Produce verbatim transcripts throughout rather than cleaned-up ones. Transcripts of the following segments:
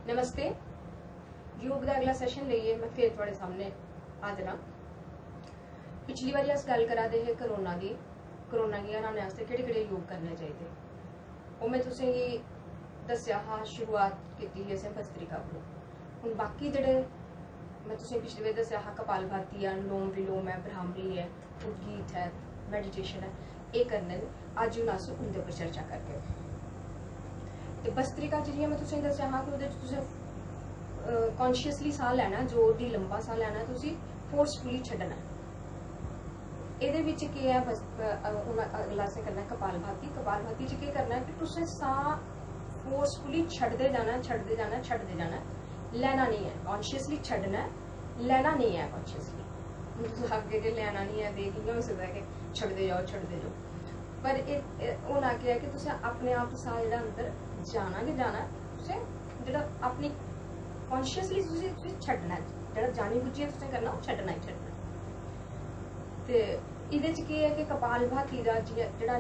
नमस्ते। योग दा अगला सैशन लेइयै में फिर थुआढ़े सामने हाजर आं। पिछली बारी अस गल्ल करा दे हे कोरोना दी, कोरोना गी हराने आस्तै केह्ड़े केह्ड़े योग करने चाहिदे। ओह् में तुसेंगी दस्सेआ हा, शुरुआत कीती ही असें भस्त्रिका कोला। हून बाकी जेह्ड़े में तुसेंगी पिछली बारी दस्सेआ हा, कपालभाति ऐ, अनुलोम विलोम ऐ, भ्रामरी ऐ, उद्गीत ऐ, मैडिटेशन ऐ, एह् करने न। अज्ज हून अस उं'दे पर चर्चा करगे। ते भस्त्रिका च जि'यां में तुसेंगी दस्सेआ हा कि ओह्दे च तुसें कांशियसली साह् लैना, जोर दी लंबा साह् लैना, तुसी फोर्सफुली छड्डना ऐ। एह्दे बिच केह् ऐ, बस, अ, हून अगला असें करना ऐ कपालभाति। कपालभाति च केह् करना ऐ कि तुसें साह् फोर्सफुली छड्डदे जाना ऐ, छड्डदे जाना ऐ, छड्डदे जाना ऐ, लैना नेईं ऐ, कांशियसली छड्डना ऐ, लैना नेईं ऐ कांशियसली। हून तुस आखगे कि लैना नेईं ऐ ते कि'यां होई सकदा ऐ कि छड्डदे जाओ, छड्डदे जाओ। पर एह्, एह् होना केह् ऐ कि तुसें अपने आप साह् जेह्ड़ा अंदर जाना गै जाना ऐ। तुसें जेह्ड़ा अपनी कांशियसली तुसें, तुसें छड्डना ऐ, जेह्ड़ा जानी बुज्झियै तुसें करना, ओह् छड्डना ही छड्डना ऐ। ते एह्दे च केह् ऐ कि कपालभाति दा जि'यां जेह्ड़ा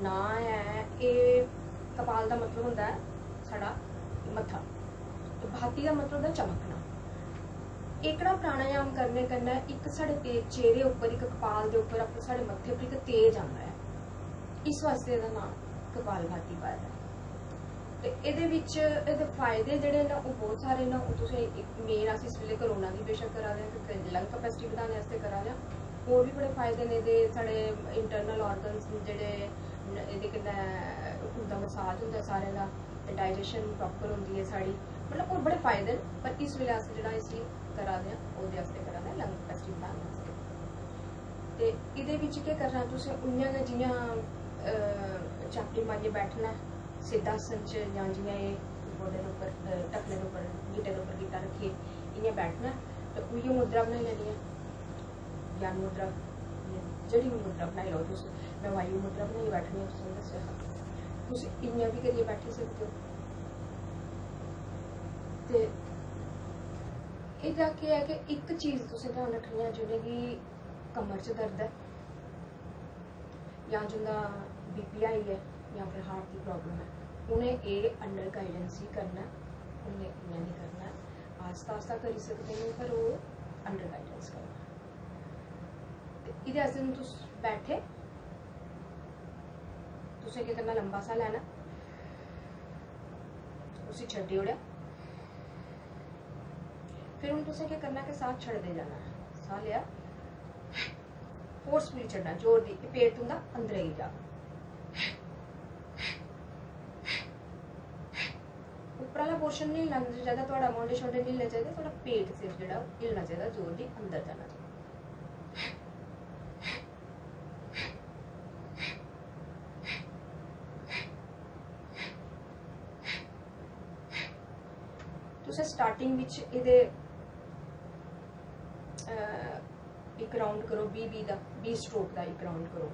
नांऽ ऐ, एह् कपाल दा मतलब होंदा ऐ साढ़ा मत्था, ते भाति दा मतलब होंदा चमकना। एह्कड़ा प्राणायाम करने कन्नै इक साढ़े ते-, चेहरे उप्पर, इक कपाल दे उप्पर, अपने साढ़े मत्थे उप्पर इक तेज आंदा ऐ, इस वास्तै एह्दा नांऽ कपालभाति पाए दा ऐ। ते एह्दे बिच एह्दे फायदे जेह्ड़े न, ओह् बहुत सारे न। ओह् तुसें इक मेन, अस इस बेल्लै कोरोना दी बेशक करा दे आं, ते लंग कैपेसिटी बधाने आस्तै करा दे आं। होर बी बड़े फायदे न एह्दे, साढ़े इंटरनल ऑर्गन्स न जेह्ड़े न, एह्दे कन्नै उं'दा मसाज होंदा सारें दा, ते डाइजेशन प्रॉपर होंदी ऐ साढ़ी। मतलब, होर बड़े फायदे न, पर इस बेल्लै अस जेह्ड़ा इसी करा दे आं, ओह्दे आस्तै करा दे आं, लंग कैपेसिटी बधाने आस्तै। ते एह्दे बिच केह् करना तुसें, उ'यां गै जि'यां, अ, चापड़ी मारियै बैठना ऐ सिद्धासन च, जां जि'यां एह् गोड्डे दे उप्पर, अ, टखने दे उप्पर, गिट्टे दे उप्पर गिट्टा रक्खियै इ'यां बैठना ऐ, ते उ'ऐ मुद्रा बनाई लैनी ऐ, ज्ञान मुद्रा, जेह्ड़ी बी मुद्रा बनाई लैओ तुस। में वायु मुद्रा बनाइयै बैठनी आं, तुसेंगी दस्सेआ हा। तुस इ'यां बी करियै बैठी सकदे ओ। ते एह्दा केह् ऐ कि इक चीज तुसें ध्यान रक्खनी ऐ, जि'नेंगी कमर च दर्द ऐ जां जिं'दा बीपी हाई ऐ जां फिर हार्ट दी प्रॉब्लम ऐ, उ'नें एह् अंडर गाइडेंस ही करना ऐ। उ'नें इ'यां निं करना ऐ, आस्ता आस्ता करी सकदे न, पर ओह् अंडर गाइडेंस करना। ते एह्दे आस्तै हून तुस बैठे, तुसें केह् करना, लंबा साह् लैना, उसी छड्डी ओड़ेआ। फिर हून तुसें केह् करना कि साह् छड्डदे जाना, साह् लेआ, फोर्सफुली छड्डना, जोर दी, एह् पेट तुं'दा अंदरै गी जा। उप्पर आह्ला पोर्शन निं हिलना चाहिदा, थुआढ़ा मौंढे शौंढे निं हिलना चाहिदा, थुआढ़ा पेट सिर्फ जेह्ड़ा हिलना चाहिदा, जोर दी अंदर जाना चाहिदा। तुसें स्टार्टिंग बिच एह्दे, अ, इक राउंड करो, बीह् बीह् दा, बीह् स्ट्रोक दा इक राउंड करो।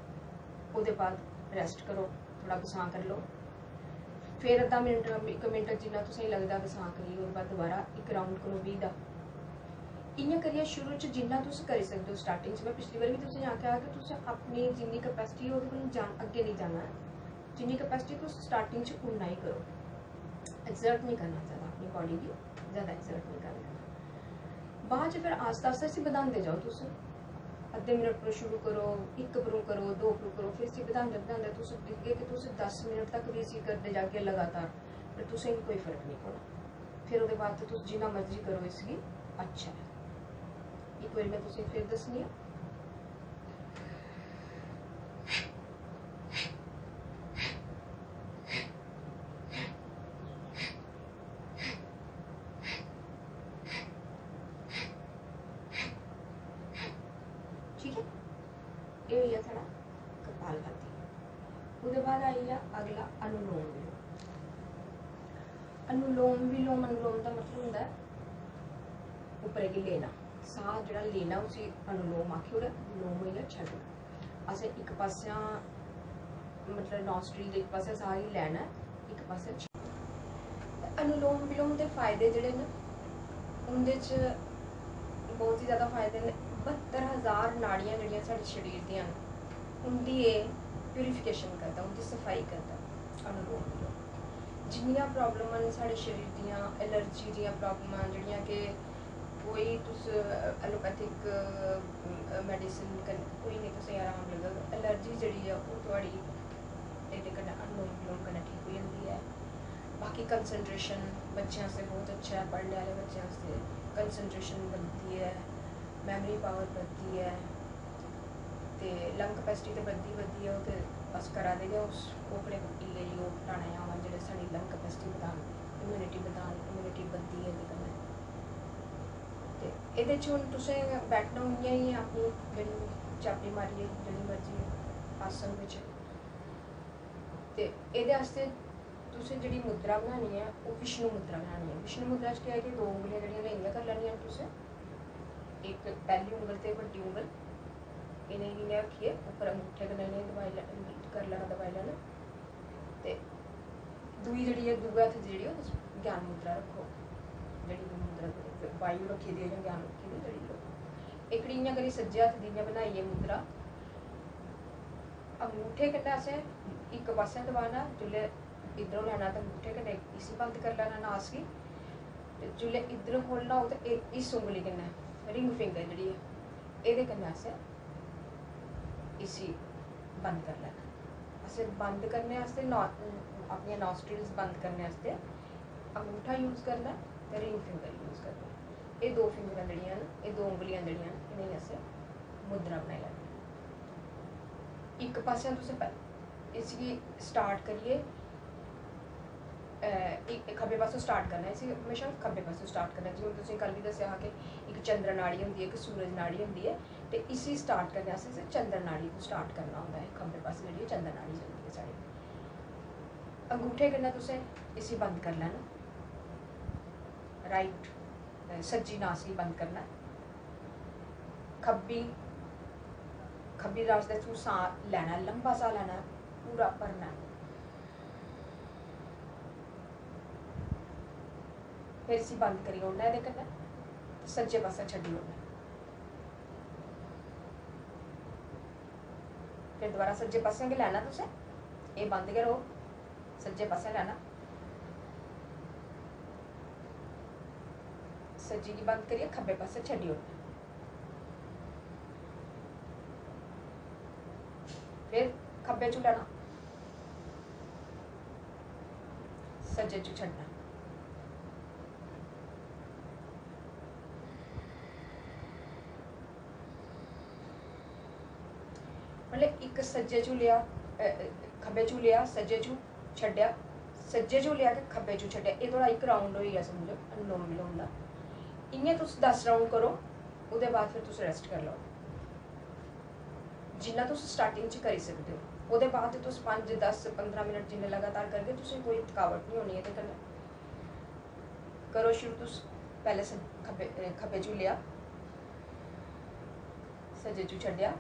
ओह्दे बाद रेस्ट करो, थोह्ड़ा बसांऽ करी लैओ। फिर अद्धा मिनट, इक मिनट जिन्ना तुसेंगी लगदा बसांऽ करियै, ओह्दे बाद दोबारा इक राउंड करो बीह् दा। इ'यां करियै शुरू च जिन्ना तुस करी सकदे ओ। स्टार्टिंग च में पिछली बारी बी तुसेंगी आखेआ कि तुसें अपनी जिन्नी कैपेसिटी ऐ, ओह्दे कोला जान-, अग्गें निं जाना ऐ। जिन्नी कैपेसिटी तुस स्टार्टिंग च, उन्ना ही करो। एक्सर्ट निं करना चाहिदा अपनी बॉडी गी, ज़्यादा एक्सर्ट निं करना। बाद च फिर आस्ता आस्ता इसी बधांदे जाओ तुस। अद्धे मिनट पर शुरू करो, इक परों करो, दो परों करो, फिर इसी बधांदे बधांदे तुस दिखगे कि तुस दस मिनट तक बी इसी करदे जागे लगातार, फिर तुसेंगी कोई फर्क निं पौना। फिर ओह्दे बाद ते तुस जिन्ना मर्जी करो इसगी, अच्छा ऐ। इक बारी में तुसेंगी फिर दस्सनी आं। ठीक ऐ, एह् होई गेआ साढ़ा कपालभाति। ओह्दे बाद आई गेआ अगला अनुलोम विलोम। अनुलोम विलोम, अनुलोम दा मतलब होंदा ऐ उप्परै गी लेना, साह् जेह्ड़ा लेना उसी अनुलोम आखी ओड़ेआ, विलोम होई गेआ छड्डना। असें इक पासेआ, मतलब नॉस्ट्रिल दे इक पासेआ साह् गी लैना ऐ, इक पासेआ छड्डना। ते अनुलोम विलोम दे फायदे जेह्ड़े न, उं'दे च बहुत ही जैदा फायदे न। बह्त्तर हजार नाड़ियां जेह्ड़ियां साढ़े शरीर दियां न, उं'दी एह् प्यूरिफिकेशन करदा, उं'दी सफाई करदा अनुलोम विलोम। जिन्नियां प्रॉब्लमां न साढ़े शरीर दियां, एलर्जी दियां प्रॉब्लमां जेह्ड़ियां कि कोई तुस एलोपैथिक मेडिसिन कन्नै कोई निं तुसेंगी आराम लगग। एलर्जी जेह्ड़ी ऐ ओह् थुआढ़ी एह्दे कन्नै अनुलोम विलोम कन्नै ठीक होई जंदी ऐ। बाकी कंसंट्रेशन बच्चें आस्तै बहुत अच्छा ऐ, पढ़ने आह्ले बच्चें आस्तै कंसंट्रेशन बनदी ऐ, मैमरी पावर बधदी ऐ। ते लंग कैपेसिटी ते बधदी बधदी ऐ, ओह् ते अस करा दे गै उस ओकड़े इल्ले गी ओह् लाने आवा जेह्ड़े साढ़ी लंग कैपेसिटी बधान, इम्यूनिटी बधान, इम्यूनिटी बधदी ऐ एह्दे कन्नै। ते एह्दे च हून तुसें बैठना इ'यां ही अपनी जेह्ड़ी चाबी मारियै जेह्ड़ी मर्जी आसन बिच। ते एह्दे आस्तै तुसें जेह्ड़ी मुद्रा बनानी ऐ ओह् विष्णु मुद्रा बनानी ऐ। विष्णु मुद्रा च केह् ऐ कि दो उंगलियां जेह्ड़ियां न इ'यां करी लैनियां तुसें, इक पैह्ली उंगल ते बड्डी उंगल इ'नेंगी इ'यां रक्खियै उप्पर अंगूठे कन्नै इ'नेंगी दबाई लै-, करी लैना, दबाई लैना। ते दूई जेह्ड़ी ऐ, दूए हत्थ दी जेह्ड़ी ओह् तुस ज्ञान मुद्रा रक्खो, जेह्ड़ी बी मुद्रा तुसें बायु रक्खी दी ऐ जां ज्ञान रक्खी दी जेह्ड़ी ओह्। एह्कड़ी इ'यां करी सज्जे हत्थ दी इ'यां बनाइयै मुद्रा अंगूठे कन्नै असें इक पासै दबाना, जिसलै इद्धरों लैना ते अंगूठे कन्नै इसी बंद करी लैना नास गी, ते जिसलै इद्धरों खोलना होग ते एह् इस उंगली कन्नै, रिंग फिंगर जेह्ड़ी ऐ, एह्दे कन्नै असें इसी बंद करी लैना। असें बंद करने आस्तै ना-, अपनियां नॉस्ट्रिल्स बंद करने आस्तै अंगूठा यूज़ करना ते रिंग फिंगर यूज़ करना। एह् दो फिंगरां जेह्ड़ियां न, एह् दो उंगलियां जेह्ड़ियां न, इ'नेंगी असें मुद्रा बनाई लैनी। इक पासेआ तुसें पै-, इसगी स्टार्ट करियै, अ, इक खब्बे पासों स्टार्ट करना, इसी म्हेशां खब्बे पासों स्टार्ट करना। जि'यां तुसें कल बी दस्सेआ हा कि इक चंद्र नाड़ी होंदी ऐ, इक सूरज नाड़ी होंदी ऐ, ते इसी स्टार्ट करने आस्तै असें चंद्र नाड़ी तों स्टार्ट करना होंदा ऐ। खब्बे पासै जेह्ड़ी ऐ चंद्र नाड़ी चलदी ऐ साढ़ी। अंगूठे कन्नै तुसें इसी बंद करी लैना, राइट, अ, सज्जी नास गी बंद करना, खब्बी, खब्बी नास दे थ्रू साह् लैना, लंबा साह् लैना, पूरा भरना। फिर इसी बंद करी ओड़ना एह्दे कन्नै ते सज्जे पासै छड्डी ओड़ना। फिर दोबारा सज्जे पासै गै लैना तुसें, एह् बंद गै रौह्ग, सज्जे पासै लैना। सज्जी गी बंद करियै खब्बे पासै छड्डी ओड़ना। फिर खब्बे चू लैना, सज्जे चू छड्डना। मतलब इक सज्जे चू लेआ, अ, अ, खब्बे चू लेआ, सज्जे चू छड्डेआ, सज्जे चू लेआ ते खब्बे चू छड्डेआ। एह् थुआढ़ा इक राउंड होई गेआ, समझो, अनुलोम विलोम दा। इ'यां तुस दस राउंड करो, ओह्दे बाद फिर तुस रैस्ट करी लैओ। जिन्ना तुस स्टार्टिंग च करी सकदे ओ, ओह्दे बाद तुस पंज, दस, पंदरां मिनट जिन्ने लगातार करगे, तुसें कोई थकावट निं होनी एह्दे कन्नै। करो शुरू तुस, पैह्लें स-, खब्बे, अ, खब्बे चू लेआ, सज्जे चू छड्डेआ,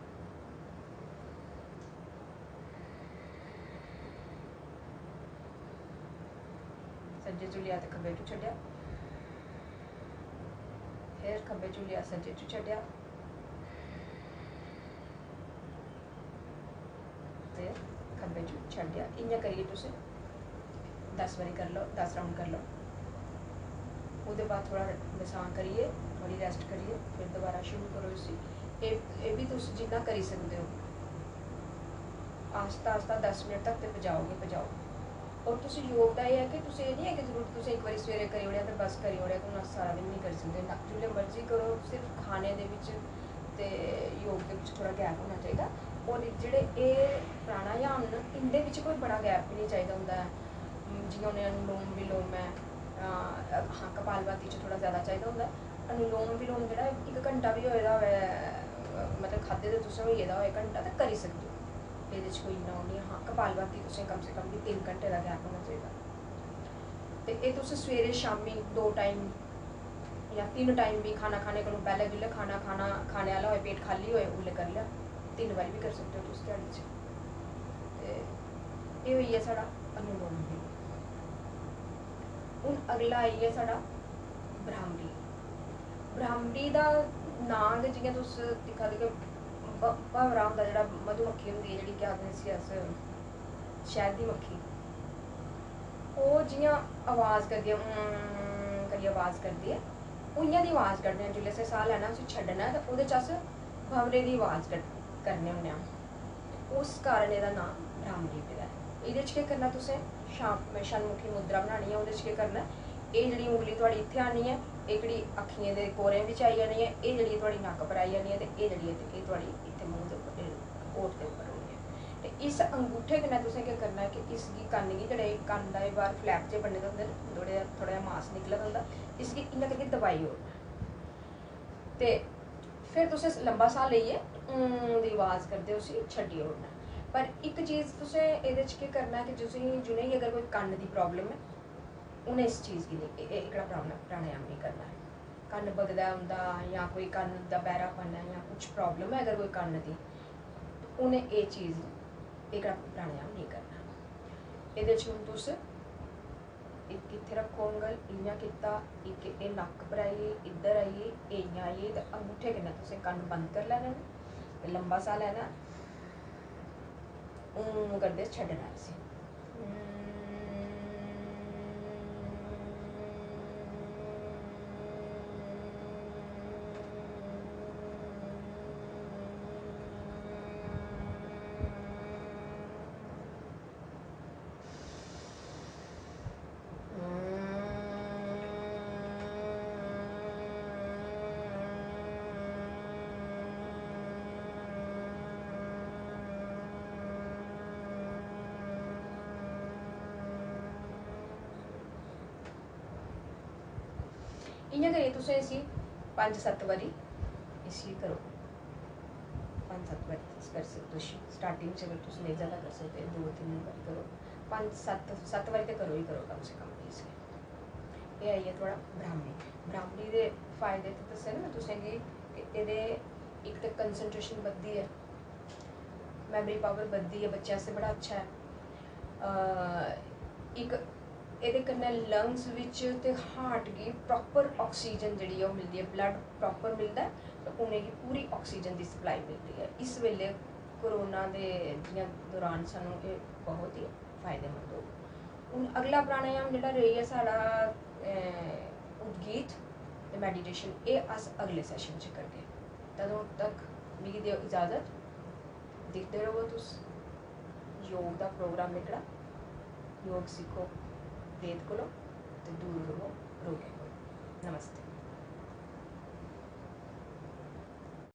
सज्जे चू लेआ ते खब्बे चू छड्डेआ, फिर खब्बे चू लेआ, सज्जे चू छड्डेआ, ते खब्बे चू छड्डेआ। इ'यां करियै तुस दस बारी करी लैओ, दस राउंड करी लैओ। ओह्दे बाद थोह्ड़ा बसांऽ करियै, थोह्ड़ी रैस्ट करियै, फिर दोबारा शुरू करो इसी। एह्, एह् बी तुस जिन्ना करी सकदे ओ, आस्ता आस्ता दस मिनट तक ते पजाओ गै पजाओ। और तुस योग दा एह् ऐ कि तुस एह् निं ऐ कि जरूर तुसें इक बारी सवेरे करी ओड़ेआ ते बस करी ओड़ेआ, ते हून अस सारा दिन निं करी सकदे। ना, जिसलै मर्जी करो, सिर्फ खाने दे बिच ते योग दे बिच थोह्ड़ा गैप होना चाहिदा। और जेह्ड़े एह् प्राणायाम न, इं'दे बिच कोई बड़ा गैप बी निं चाहिदा होंदा ऐ। जि'यां हून अनुलोम विलोम ऐ, अ, हां, कपालभाति च थोह्ड़ा जैदा चाहिदा होंदा ऐ। अनुलोम विलोम जेह्ड़ा इक घंटा बी होए दा होऐ, अ, मतलब खाद्धे दे तुसें होई गेदा होऐ घंटा, ते करी सकदे ओ। एह्दे च कोई इन्ना ओह् निं ऐ। हां, कपालभाति तुसें कम से कम बी तिन्न घंटे दा गैप होना चाहिदा। ते एह् तुस सवेरे शामीं दो टाइम जां तिन्न टाइम बी खाना खाने कोला पैह्लें, जिसलै खाना खाना, खाने आह्ला होए, पेट खाल्ली होए, उसलै करी लैओ। तिन्न बारी बी करी सकदे ओ तुस ध्याड़ी च। ते एह् होई गेआ साढ़ा अनुलोम विलोम। हून अगला आई गेआ साढ़ा भ्रामरी। भ्रामरी दा नांऽ गै, जि'यां तुस दिक्खा दे कि भ-, भंवरा होंदा जेह्ड़ा, मधुमक्खी होंदी ऐ जेह्ड़ी, केह् आखदे इसी अस, शैह्द दी मक्खी। ओह् जि'यां आवाज करदी ऐ, "उम्म" करियै आवाज करदी ऐ, उ'यां दी आवाज कड्ढने आं। जिसलै असें साह् लैना, उसी छड्डना ऐ, ते ओह्दे च अस भंवरे दी आवाज कड्ढ-, करने होन्ने आं। उस कारण एह्दा नांऽ भ्रामरी पेदा ऐ। एह्दे च केह् करना तुसें? शाम-, शनमुखी मुद्रा बनानी ऐ। ओह्दे च केह् करना? एह् जेह्ड़ी उंगली थुआढ़ी इत्थै आनी ऐ, एह्कड़ी अक्खियें दे कोरें बिच आई जानी ऐ, एह् जेह्ड़ी थुआढ़ी नक्क पर आई जानी ऐ, ते एह् जेह्ड़ी ऐ, ते एह् थुआढ़ी इत्थै मूंह् दे उप्पर, होठ दे उप्पर होनी ऐ। ते इस अंगूठे कन्नै तुसें केह् करना कि इसगी, कन्न गी, जेह्ड़ा एह् कन्न दा एह् बाह्र flap जे बने दे होंदे न, थोह्ड़े, थोह्ड़ा जेहा मास निकले दा होंदा, इसगी इ'यां करियै दबाई ओड़ना। ते फिर तुसें लंबा साह् लेइयै "उम्म" दी अवाज करदे उसी छड्डी ओड़ना। पर इक चीज तुसें एह्दे च केह् करना कि तुसें, जि'नेंगी अगर कोई कन्न दी problem ऐ, उ'नें इस चीज गी निं, एह्, एह् एह्कड़ा प्राणा-, प्राणायाम निं करना ऐ। कन्न बगदा ऐ उं'दा, जां कोई कन्न दा बैह्रापन ऐ, जां कुछ problem ऐ अगर कोई कन्न दी, उ'नें एह् चीज, एह्कड़ा प्राणायाम निं करना। एह्दे च हून तुस इक इत्थै रक्खो उंगल, इ'यां कीता, इक एह् नक्क पर आई गेई, इद्धर आई गेई, एह् इ'यां आई गेई, ते अंगूठे कन्नै तुसें कन्न बंद करी लैने न ते लंबा साह् लैना, "उम्म" करदे छड्डना इसी। इ'यां करियै तुसें इसी पंज सत्त बारी इसी करो। पंज सत्त बारी तुस करी सकदे ओ। Starting च अगर तुस नेईं ज़्यादा करी सकदे, दो तिन्न बारी करो। पंज सत्त, सत्त बारी ते करो ही करो कम से कम इसी। एह् आई गेआ थुआढ़ा भ्रामरी। भ्रामरी दे फायदे ते दस्से न में तुसेंगी कि एह्दे इक ते concentration बधदी ऐ, memory power बधदी ऐ, बच्चे आस्तै बड़ा अच्छा ऐ। अ, इक एह्दे कन्नै lungs बिच ते heart गी proper oxygen जेह्ड़ी ऐ ओह् मिलदी ऐ, blood proper मिलदा ऐ ते उ'नेंगी पूरी oxygen दी supply मिलदी ऐ। इस बेल्लै कोरोना दे जि'यां दौरान सानूं एह् बहुत ही फायदेमंद होग। हून अगला प्राणायाम जेह्ड़ा रेही गेआ साढ़ा, अ, उद्गीत ते meditation, एह् अस अगले session च करगे। तदूं तक मिगी देओ इजाज़त, दिखदे र'वो तुस योग दा program एह्कड़ा, योग सिक्खो वेद कोलो ते दूर र'वो रोगें कोलो। नमस्ते।